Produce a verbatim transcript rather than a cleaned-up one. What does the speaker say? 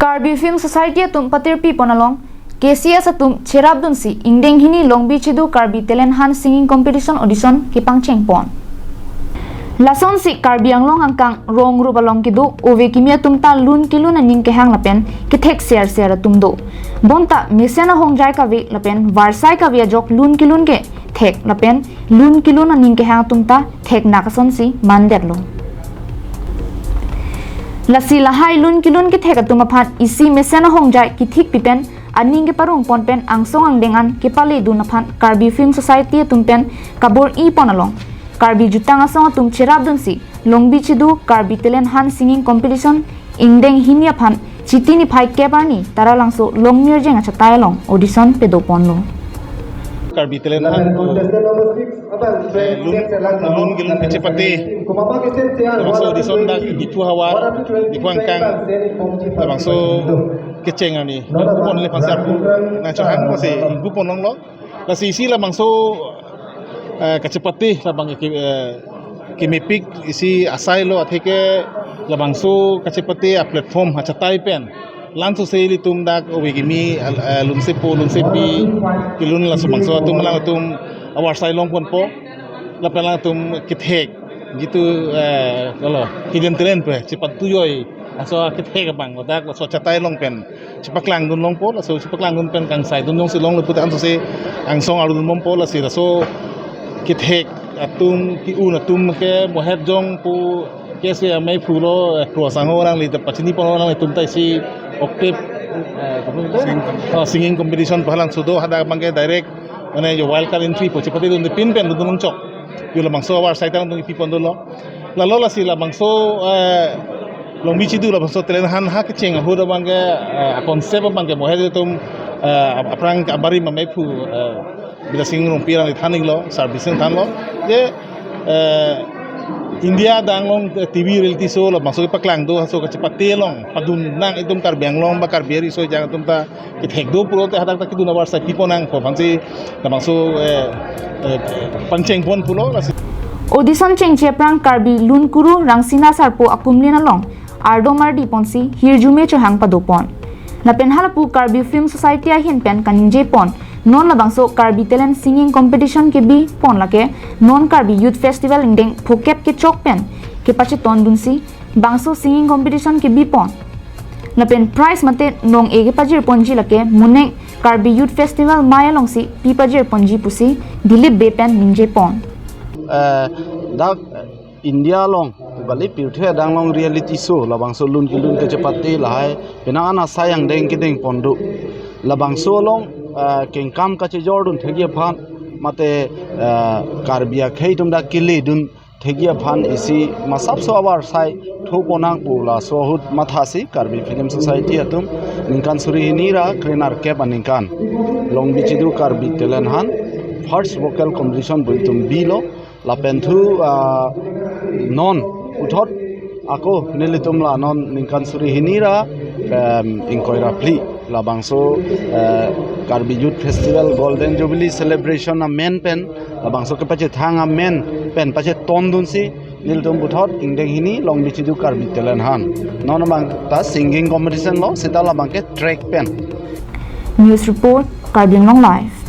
Karbi Film Society atum patirpi pon along K C S atum cherapdunsi ingdeng hini Longbi Chidu Karbi Talent Hunt Singing Competition audition kepangcheng pon. Lasonsi Karbi Anglong angkang rong rup along kedo ove kimi atum ta lun kelun aning kehang lapen kethek ser ser atum do. Bonta mesen ahongjai kave lapen varsai kave ajok lun kelun kethek lapen lun kelun aning kehang atum ta theknak asonsi mandetlo. Lasi lahai lun kelun kethek atum aphan isi mesen ahongjai kethik pipen aning keparong pon pen angsong angdeng an kepaledun aphan Karbi Film Society atum pen kabor-i pon along Karbi jutang asong atum cherapdunsi Longbi Chidu Karbi Talent Hunt Singing Competition ingdeng hini aphan Chiti niphai kep arni Taralangso Longmirjeng achatai along audition pedo ponlo. Karbi Talent Hunt, eh, lun, lun kelun kachepate, labangso audition dak Diphu havar, Diphu angkang, labangso kecheng arni ingpu pon le phansi arpu nangchohang, lasi ingpu pon longlo. Lasi isi labangso, eh, kachepate labang ke, eh, kemepik isi asai lo, atheke labangso kachepate a-platform achatai pen langsose ilitum dak ove kimi, eh, lunsepo lunsepi kelun laso bangso atum alangtum avarsai long ponpo lapen alangtum kethek jitu, eh, kalo hidden talent pen chepatu joi aso kethek abang ladak laso achatai along pen chepaklangdun longpo, laso chepaklangdun pen kangsai dun jongsi longlo pute ansose angsong arudun longpo, lasi laso kethek atum ke-un atum ke mohet jong pu K C S ameiphu lo, eh, Kro Sangho alangli ta pachini pon, alanglitum ta isi octave, eh, sing-, oh, singing competition pu halangso do, hadak abang ke direct mane jo wild card entry pu chepatedunde pin pen dun longchok. Jo labangso avarsai ta dun pi pon dolo. Lalo lasi labangso, eh, Longbi Chidu labangso talent hunt ha kecheng ahut abang ke, eh, concept abang ke mohet atum, eh, ap-, aphrang abarim ameiphu, eh, Bidya Sing Rongpi alangli than-iklo, service thanlo. Je, eh, India adang along, eh, T V reality show labangso kepaklangdo, laso kachepate along padun nang itum Karbi Anglong ba Karbi ariso ejang atum ta kethek do pulote hadak ta kedun avarsai pi pon nangpo aphansi labangso, eh, eh, pangcheng pon pulo, lasi. Audition chengche aphrang Karbi Lunkuru Rangsina Sarpo akumlin along ardom ardi ponsi hirjume chohang pado pon. Lapen halapu Karbi Film Society ahin pen kaningje pon, non labangso Karbi Talent Singing Competition kebi pon lake non Karbi Youth Festival ingdeng phokep kechok pen kepachetondunsi bangso singing competition kebi pon. Lapen prize mate nong-e kepajir ponji lake monek Karbi Youth Festival mei alongsi pi pajir ponji pusi Dilip Bey pen ningje pon. Eh, dak India along, bali pirthe adang along reality show labangso lun kelun kachepate lahai penang an asai angdeng kedeng pon do. Labangso along, eh, kengkam kachejordun thekji aphan mate, eh, Karbi akhei atum dak keledun thekji aphan isi masapso avarsai tho pon nang pu laso ahut mathasi Karbi Film Society atum ningkan suri hini ra krenerkep aningkan Longbi Chidu Karbi Talent Hunt First Vocal Competition pu itum bilo. Lapen thu, ah, non puthot ako nelitum la non ningkan suri hini ra, em, ingkoi ra phli labangso, eh, Karbi Youth Festival Golden Jubilee Celebration amen pen, labangso kepachethang amen pen pachetondunsi nelitum puthot ingdeng hini Longbi Chidu Karbi Talent Hunt. Non abang ta singing competition lo, seta labang ke track pen. News report, Karbi Anglong Live.